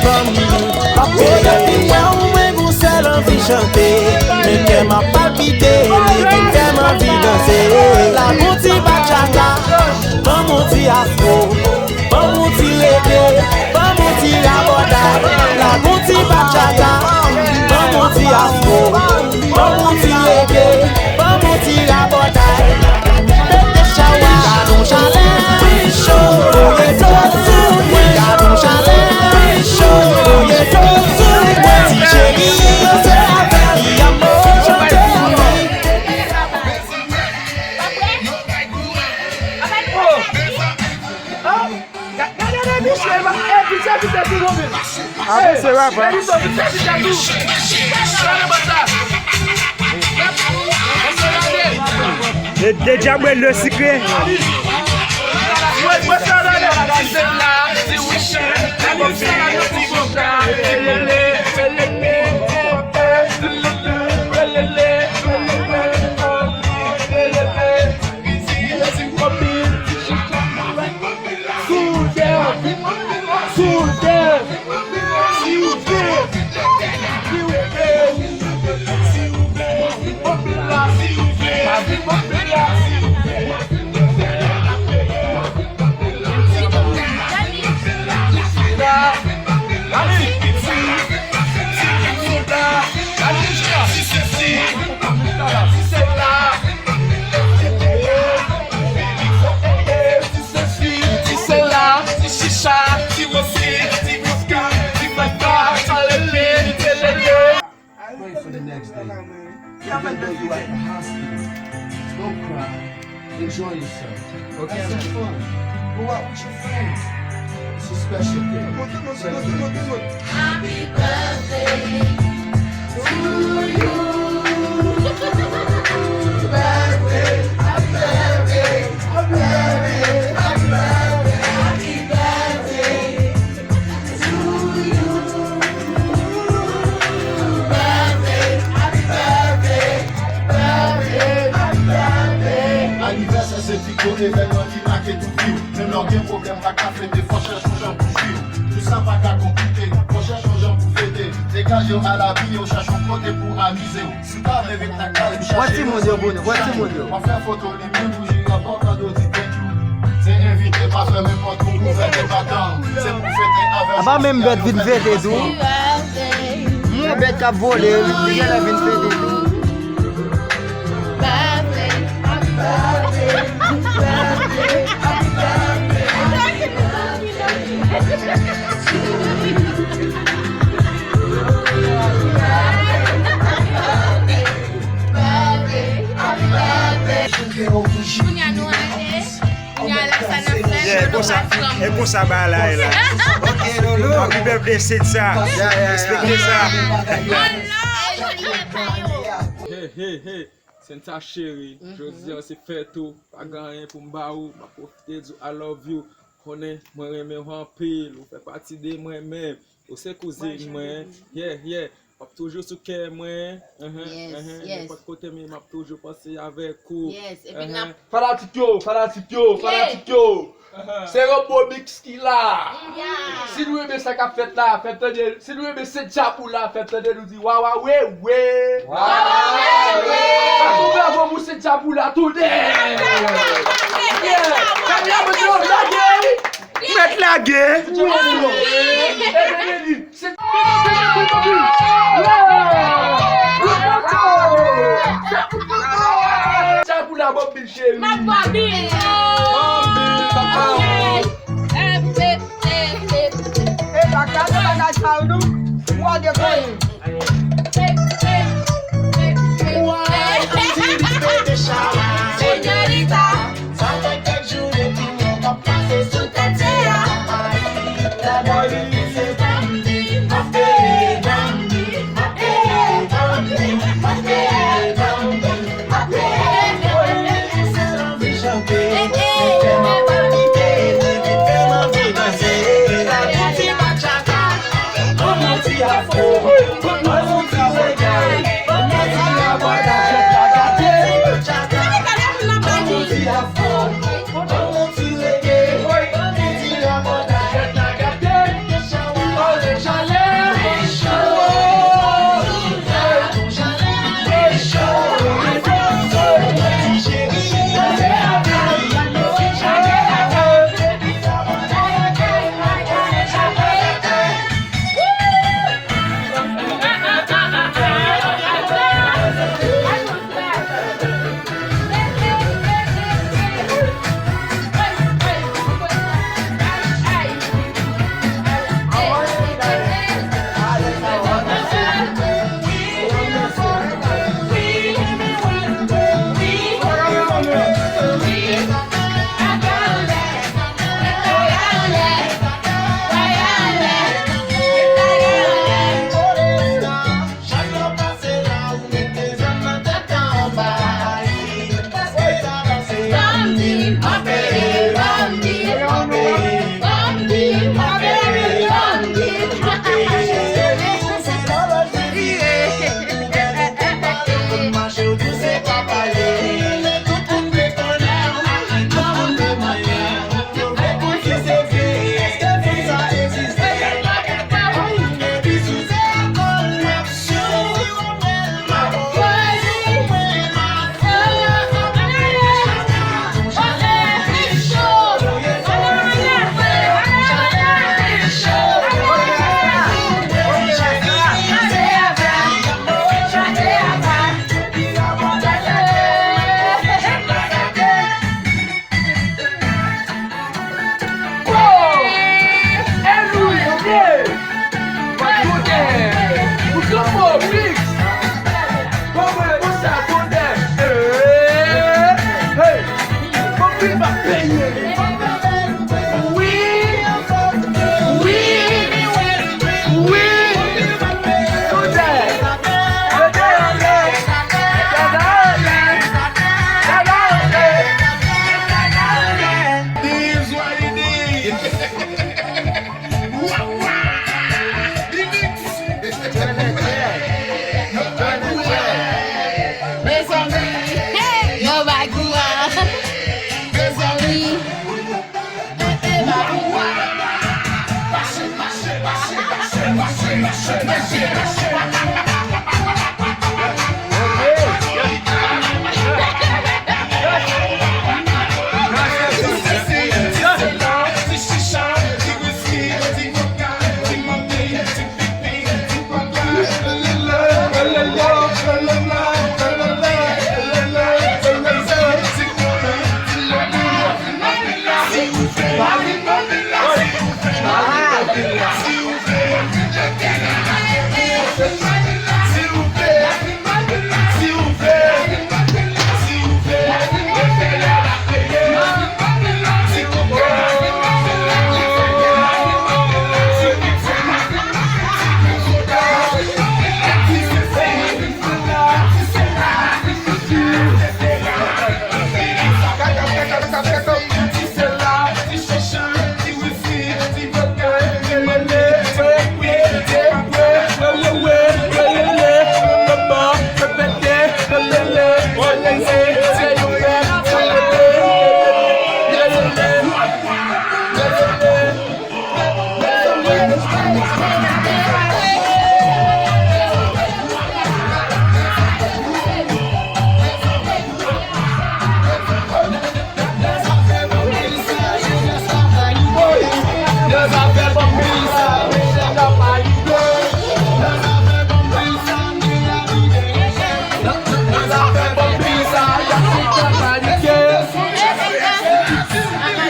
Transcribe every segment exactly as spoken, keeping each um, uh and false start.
Ban m, kote m wè w, mwen gon sèl anvi chante. Men kè m ap palpite, li vin fè m anvi danse. Lage yon ti bachata, ban m yon ti afro. Ban m yon ti rege, ban m yon ti rabòday. Lage yon ti bachata, ban m yon ti afro. Ban m yon ti rege, ban m yon ti rabòday. Pete chawa, gad yon chalè cho, voye dlo sou mwen. Gad yon chalè cho, voye dlo sou mwen. Ti cheri, se avèk li y ap chante. Gade de Michel, e Michel ki te tou zonbi. Ah bon, se rap, hein? De, de diable le secret. Soultè! Soultè! Soultè! Pray for the next day. Even though you at the hospital, don't cry. Enjoy yourself. Okay. Have some fun. Go out with your friends. It's a special day. Happy birthday to you. Birthday, happy birthday, happy birthday, happy birthday, happy birthday. Anivèsè se pi gwo evènman ki make tout vi w. Menm lè w gen pwoblèm, pa ka fete, fò chèche yon jan pou jwi w. Tout sa pa ka konplike, fò chèche yon jan pou fete. Degaje w a lavi, w chèche yon kote pou amize w. Si w pa vle ret nan kay, w chache yon zanmi. Wè timoun yo, Bruno, wè timoun yo. W ap fè foto li menm pou jwi w ap kado di thank you. Se envite pa fèmen pòt ou ouvè de batan. Se pou fete avè w. Apa menm bèt vin fete tou? Mwen bèt k ap vole, li genlè vin fete tou. Kounye a nou ale, kounye a lè sa n ap fè, yeah, nou konsa, pral pran e konsa bagay la ye la. Happy birthday, Sensa. Yeah, yeah, yeah. Respekte sa. Hey, hey, hey. Sensa cheri, jodi a se fèt ou, pa gen anyen pou m ba ou, m ap pwofite di w I love you. Konnen mwen renmen w anpil, ou fè pati de mwen menm. Ou se kouzin mwen. Yeah, yeah. W ap toujou sou kè mwen. Nenpòt kote m ye, m ap toujou panse avèk ou. Fanatik yo, fanatik yo, fanatik yo. Se Robo Mix ki la. Si nou renmen sa k ap fèt la, fè tande. Si nou renmen se Djapou la, fè tande nou di wawa we we. Wawa we we. Bat yon bravo pou se Djapou la today. Mèt lage. Djapou la, Bobby cheri. M ap Bobby. Bobby, papa. E pa gade bagay sa yo, nou. Mwa de konnen. Señorita. Sa fè kèk jounen pignon k ap pase sou tèt se a. Ay, la bòli se bandi, m ap peye bandi, m ap peye bandi, m ap peye bandi, m ap peye bandi. Se anvi chante, fè m ap palpite.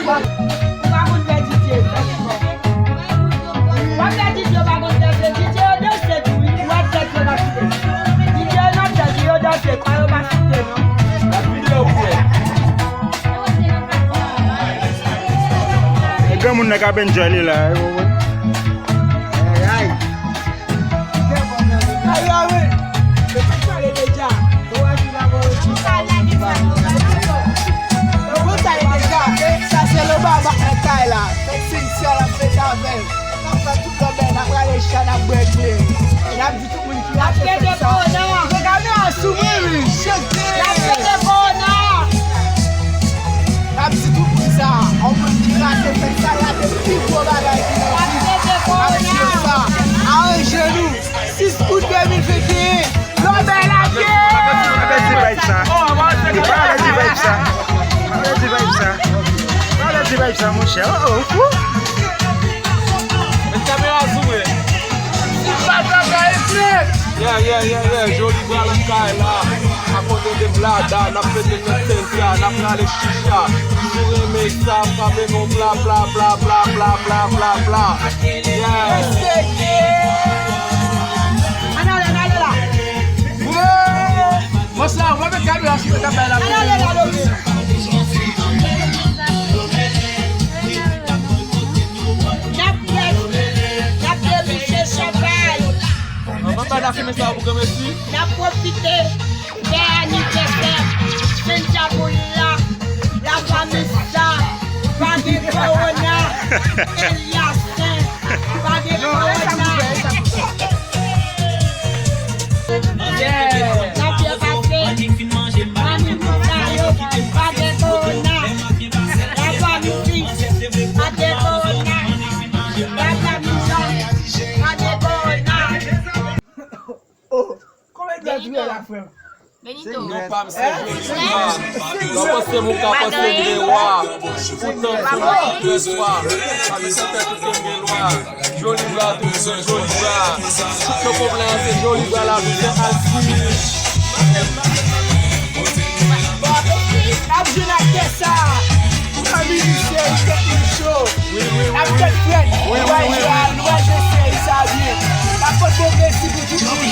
Ou pa konn fè D J, fè spò. W ap fè D J yo pa konn fè, fè D J yo danse tou, wi. Ou wè tèt yo pa kite. D J yo nan tèt yo danse, pa yo pa site, non. E granmoun nan k ap enjoy li la, wi, wi. Ay, ay. Sa se Loba Bak nan kay la. Fèk Sentia l ap fete avè l. N ap fè tout lòt bagay, n ap rale chay, n ap bwè kleren. N ap di tout moun ki rache fèt sa. Regade a sou mwen, wi. Chante. N ap di tout moun sa, yon moun ki rache fèt sa, la se pi gwo bagay ki nan vi. N ap di yo sa, aranje nou. Sis out de mil venteyen, Lòbèy lage! Pa pèdi vibe sa. Pa pèdi vibe sa. Pa pèdi vibe sa. Pa pèdi vibe sa, monchè. Oh, oh, fou. Met kamera sou mwen. Sa travay fèt. Yeah, yeah, yeah, yeah. Joli bra nan kay la. Akote de blada, n ap fete fèt Sentia, n ap rale chicha. Si w renmen sa, frape nou bla, bla, bla. Yeah. Ann ale, ann ale la. Bro! Mwen sa, mwen met kamera sou mwen, kamera la. Ann ale la, Lòbèy. N ap bwè, n ap debouche chanpay. An, papa, n ap fimen sa pou granmesi. N ap pwofite fè anivèsè Sentia pou la, la famisa, pa gen kowona, Eliasen, pa gen kowona. Yeah. N ap byen pase, manmi konsa yo, pa gen kowona, la famisi, pa gen kowona, la famisa, pa gen kowona. Oh, konbyen dwèt ou ye la, frè m? Benito. Non pa m se Joli Bra. Lè w panse moun ka panse m gen lwa. Poutan se mwen ki pran swa. Pa gen tèt ou ke m gen lwa. Joli Bra toujou joli bra. Tout yo konplen an se Joli Bra la toujou asi. N ap jwenn ak kè sa. Pou Kamini Seri tèt li cho. Wi, wi, wi, ap wi. Tèt frèt. Wi, wi, wi, wi. Nou pral jwe seri sa byen. N ap pote yon plezi pou tout moun.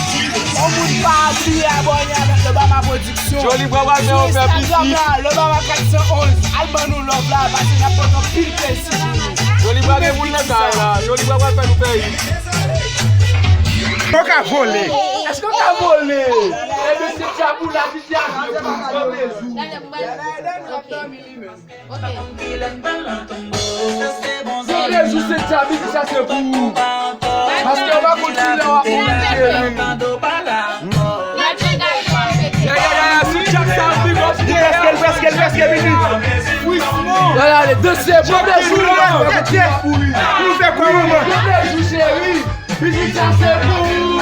Yon moun pa bliye abòne avèk Lobama Production. Joli Bra pral fè yon fè piti. Sou Instagram la, Lobama kat san onz. Al ban nou love la, paske n ap pote anpil plezi pou nou. Joli Bra gen moun nan kay la. Joli Bra pral fè nou fè hit. Ou ka vole. Èske w ka vole? Ebyen, se Tchaboula ki te achte pou nou. Ok. Toulejou se Tchabi ki chache pou ou. Paske w pa konn kilè w ap mouri, cheri. Ya, ya, ya, ya, sou Jack sa, big up, yeah. Li prèske, li prèske, li prèske vini. Frisman. Ya, ya, ale, danse, bon, toulejou, nou fè kwa, manman? Toulejou, cheri. Mizik sa se pou ou.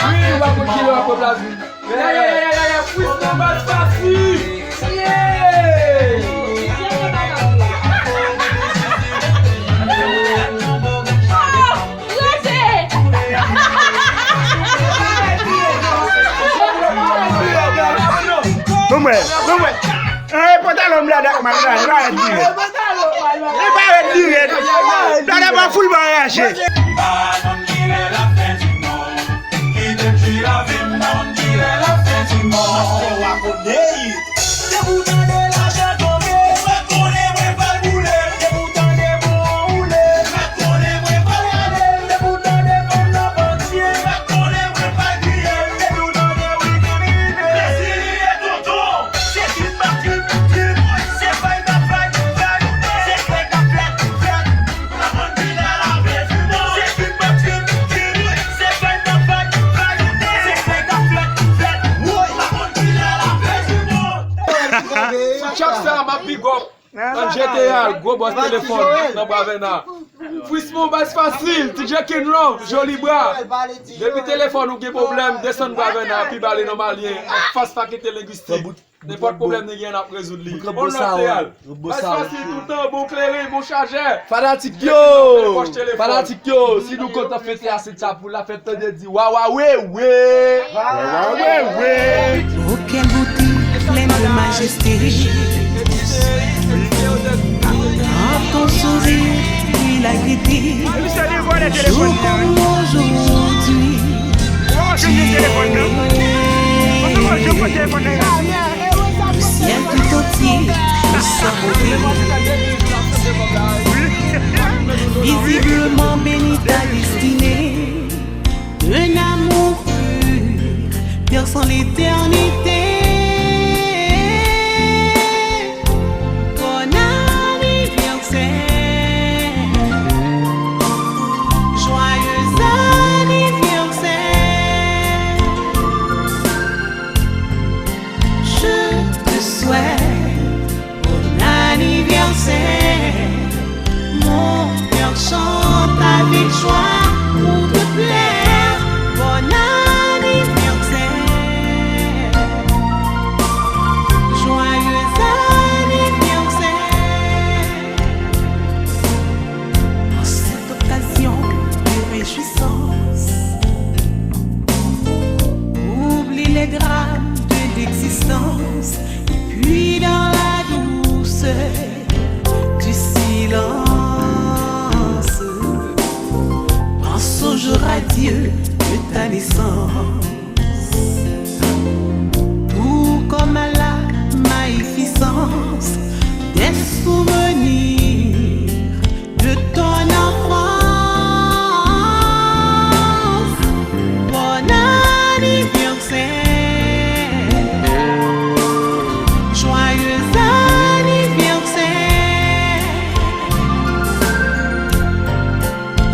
Wi, w ap konn kilè w ap pran plas. Ya, ya, ya, ya, ya, ya, Frisco Bas Fasil. Yeah! Bon, mwen, bon, mwen. An, e pantalon m la, dak mal la, e pa rèd dirèd. E pa rèd dirèd. Dada pa foul ban raje. Depi w tande lachè tonbe, ou pa konnen mwen pral boule. Depi w tande bon an woule, ou pa konnen mwen pral rale. Depi w tande fanm nan pandye, ou pa konnen mwen pral kriye. Depi w tande wikenn rive, Brezil ye tonton. Se trip ap trip, trip. Se fèy k ap fèy, fèy. Se fèy k ap fèt, fèt. Sou track sa, m ap big up. Nan G T A, gwo bòs telefòn nan Bravena. Frisco Bas Fasil, T J Ken Love, Joli Bra. Depi telefòn ou gen pwoblèm, desann Bravena, pi ba li nan Malyen, anfas Fakilte Lengwistik. Nenpòt pwoblèm nou gen, n ap rezoud li. On lòt teyal. Bas Fasil toultan, bon kleren, bon chajè. Fanatik yo! Fanatik yo! Si nou kontan fete a, se tchapou la fèt tande di wa wa we we! Wa wa we we! Oh, quelle beauté, pleine de majesté. Dans ton sourire, puis la gaieté. Jour comme aujourd'hui. Le ciel tout entier nous sort au ri. Visiblement béni ta destinée. Un amour pur, perçant l'éternité. Bon anniversaire. Joyeux anniversaire. Je te souhaite bon anniversaire. Mon cœur chante avec joie pour te plaire. Bon anniversaire. Joyeux anniversaire. En cette occasion de réjouissance, oublie les drames de l'existence, et puis dans la douceur du silence, pense au jour radieux de ta naissance. Tout comme à la magnificence des souvenirs de ton enfance. Bon anniversaire, joyeux anniversaire.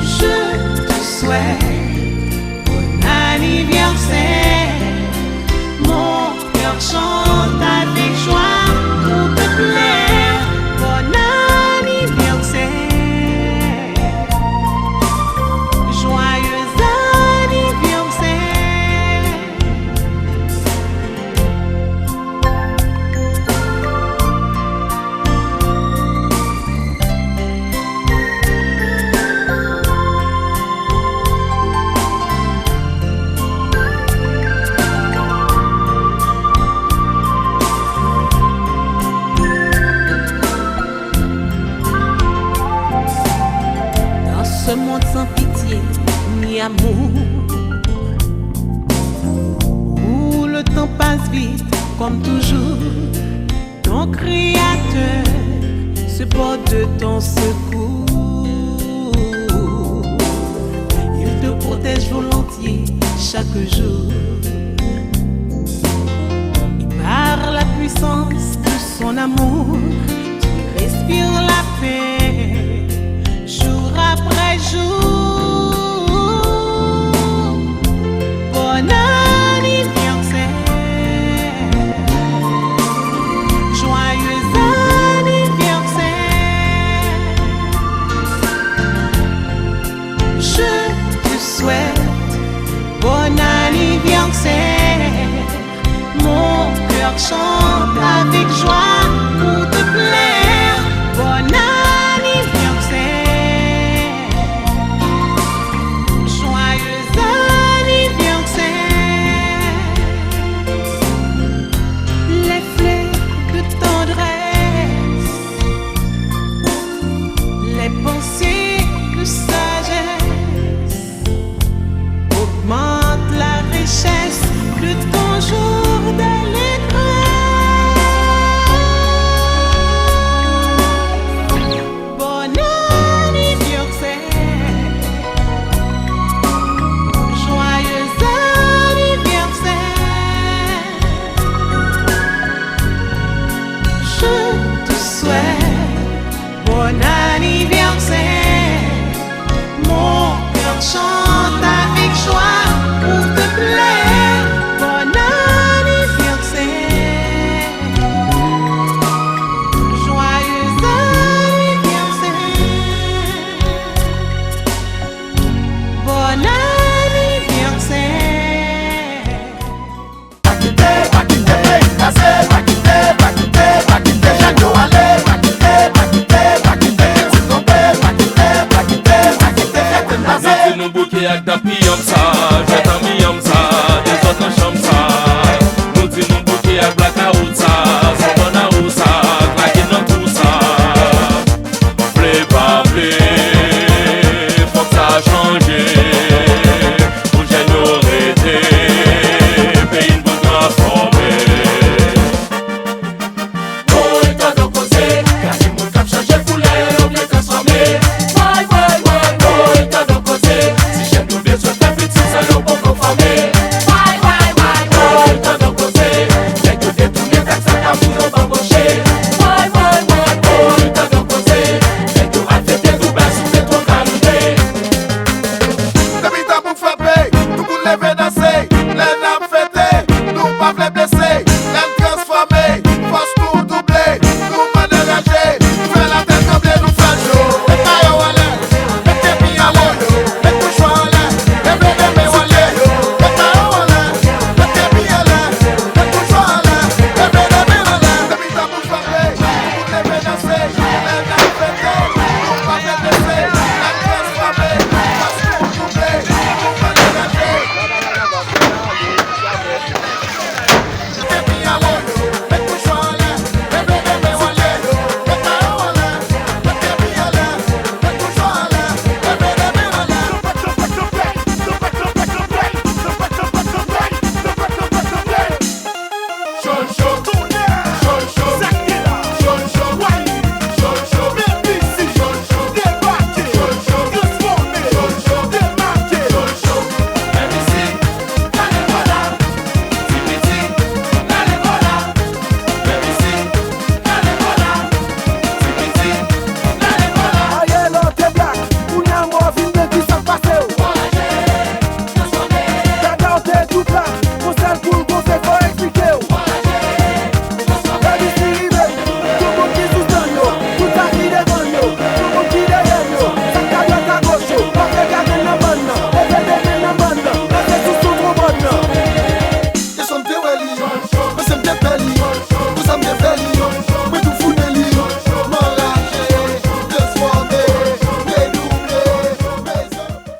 Je te souhaite bon anniversaire. Mon cœur chante avec joie pour te plaire. Bon anniversaire. Joyeux anniversaire. Dans ce monde sans pitié ni amour, où le temps passe vite comme toujours, ton Créateur se porte de ton secours. Il te protège volontiers chaque jour. Et par la puissance de son amour, tu respires la paix jour après jour. Bon anniversaire, joyeux anniversaire. Je te souhaite Chante avec joie pour te plaire. Bon anniversaire. Joyeux anniversaire. Les fleurs de tendresse, les pensées de sagesse augmente la richesse de ton jour d'allégresse. Bon anniversaire, joyeux anniversaire. Je te souhaite bon anniversaire. Mon cœur chante avec joie pour te plaire. Bon anniversaire. Joyeux anniversaire. Bon anniversaire. Pa kite, pa kite, peyi kraze, pa kite, pa kite, pa kite, jan yo ale, pa kite, pa kite, pa kite, pitit tonbe, pa kite, pa kite, pa kite, fete kraze. Jodi nou bouke ak Dapiyanm, sa